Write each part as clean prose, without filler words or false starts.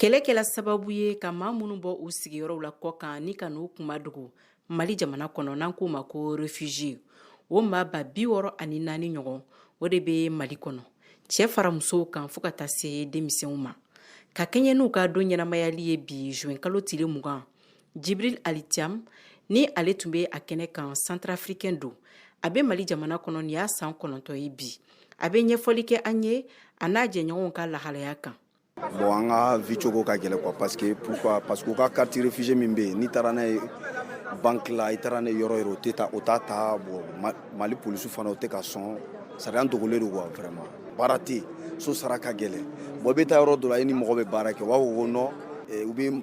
Kɛlɛ kɛla sababu ye ka maa minnu bɔ u sigiyɔrɔw la kɔkan ni ka n'u kuma dogo Mali jamana kɔnɔ, n'an k'o ma ko réfugié, o maa 64,000 ɲɔgɔn, o de bɛ Mali kɔnɔ, cɛ fara musow kan, fo ka taa se denmisɛnw ma. Ka kɛɲɛ n'u ka don ɲɛnamayali ye bi juin kalo tile 20, Jibril Ali Thiam ni ale tun bɛ a kɛnɛ kan, centrafricain don, a bɛ Mali jamana kɔnɔ nin y'a san 9 ye bi. A bɛ ɲɛfɔli kɛ an ye a n'a jɛɲɔgɔnw ka lahalaya kan. Bon, an ka vie cogo ka gɛlɛn quoi. Parce que pourquoi? Parce que u ka carte réfugié min bɛ yen, n'i taara n'a ye banque la, i taara n'a ye yɔrɔ yɔrɔ, o tɛ taa, o t'a ta. Bon, Mali polisiw fana, o tɛ ka sɔn. C'est à dire an dogolen don quoi, vraiment. Baara tɛ yen, so sara ka gɛlɛn. Bon, i bɛ taa yɔrɔ dɔ la, i ni mɔgɔ bɛ baara kɛ, u b'a fɔ ko non, u bɛ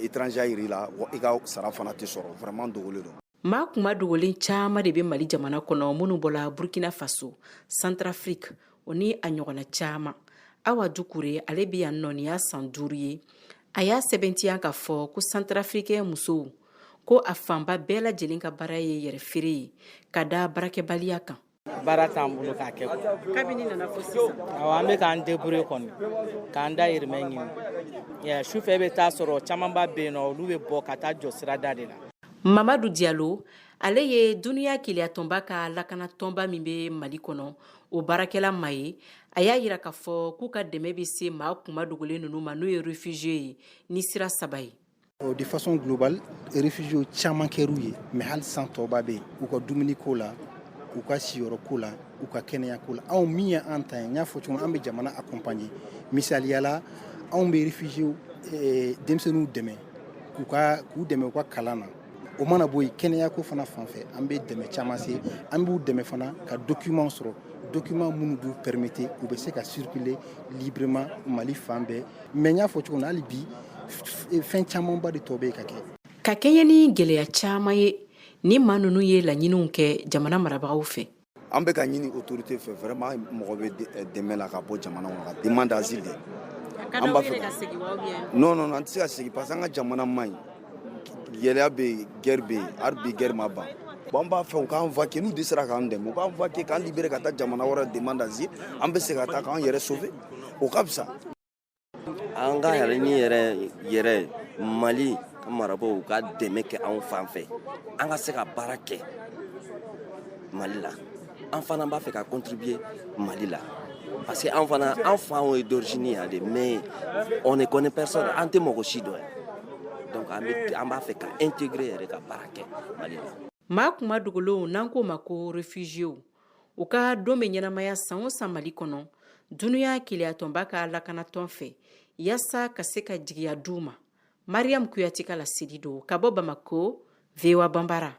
étranger yir'i la, i ka sara fana tɛ sɔrɔ. Vraiment, dogolen don. Maa kuma dogolen caman de bɛ Mali jamana kɔnɔ, minnu bɔla Burkina Faso, Centrafrique, o ni a ɲɔgɔnna caman. Awa Dukure, ale bɛ yan nɔ nin y'a san 5 ye. A y'a sɛbɛntiya k'a fɔ ko centrafricain musow, ko a fanba bɛɛ lajɛlen ka baara ye yɛrɛ feere ye, ka da baarakɛbaliya kan. Baara t'an bolo k'a kɛ. Kabini nana fo sisan? Awɔ, an bɛ k'an débrouiller kɔni, k'an dayirimɛ ɲini. Sufɛ, i bɛ taa sɔrɔ camanba bɛ yen nɔ, olu bɛ bɔ ka taa jɔ sirada de la. Mamadu Diallo, ale ye Duniya Keleyatɔnba ka lakanatɔnba min bɛ Mali kɔnɔ, o baarakɛla ma ye. A y'a yira k'a fɔ k'u ka dɛmɛ bɛ se maa kuma dogolen ninnu ma, n'o ye réfugié ye, ni sira saba ye. De façon globale, réfugiés caman kɛr'u ye, mais hali san tɔba bɛ yen, u ka dumuniko la, u ka siyɔrɔko la, u ka kɛnɛyako la. Anw min ye an ta ye, n y'a fɔ cogo min, an bɛ jamana accompagner. Misaliyala, anw bɛ réfugiés denmisɛnninw dɛmɛ k'u dɛmɛ u ka kalan na. O mana bɔ yen, kɛnɛyako fana fan fɛ, an bɛ dɛmɛ caman se. An b'u dɛmɛ fana ka document sɔrɔ, document minnu b'u permettre u bɛ se ka circuler librement Mali fan bɛɛ. Mais n y'a fɔ cogo min na, hali bi fɛn camanba de tɔ bɛ yen ka kɛ. Ka kɛɲɛ ni gɛlɛya caman ye ni maa ninnu ye, laɲiniw kɛ jamana marabagaw fɛ. An bɛ ka ɲini autorité fɛ vraiment, mɔgɔ bɛ dɛmɛ la ka bɔ jamana kɔnɔ, ka demande d'asile de. An b'a fɛ ka segin wa? Non, non, an tɛ se ka segin, parce que an ka jamana man ɲi, gɛlɛya bɛ yen, guerre bɛ yen, hali bi guerre ma ban. Bon, an b'a fɛ u k'an évacuer. N'u dɛsɛra k'an dɛmɛ, u k'an évacuer, k'an libérer ka taa jamana wɛrɛ, demande d'asile, an bɛ se ka taa k'an yɛrɛ sauver, o ka fisa. An ka yɛrɛ ni yɛrɛ yɛrɛ, Mali ka marabagaw ka dɛmɛ kɛ anw fan fɛ, an ka se ka baara kɛ Mali la. An fana b'a fɛ ka contribuer Mali la, parce que an fana, an faw ye d'origine yan de, mais on ne connaît personne, an tɛ mɔgɔ si dɔn. Donc an b'a fɛ ka intégrer yɛrɛ, ka baara kɛ Mali la. Maa kuma dogolenw, n'an k'o ma ko réfugiéw, u ka don bɛ ɲɛnamaya san o san Mali kɔnɔ, Dunuya Keleyatɔnba ka lakanatɔn fɛ, yaasa ka se ka jigiya d'u ma. Mariam Kuyate ka laseli don ka bɔ Bamako, VOA Banbara.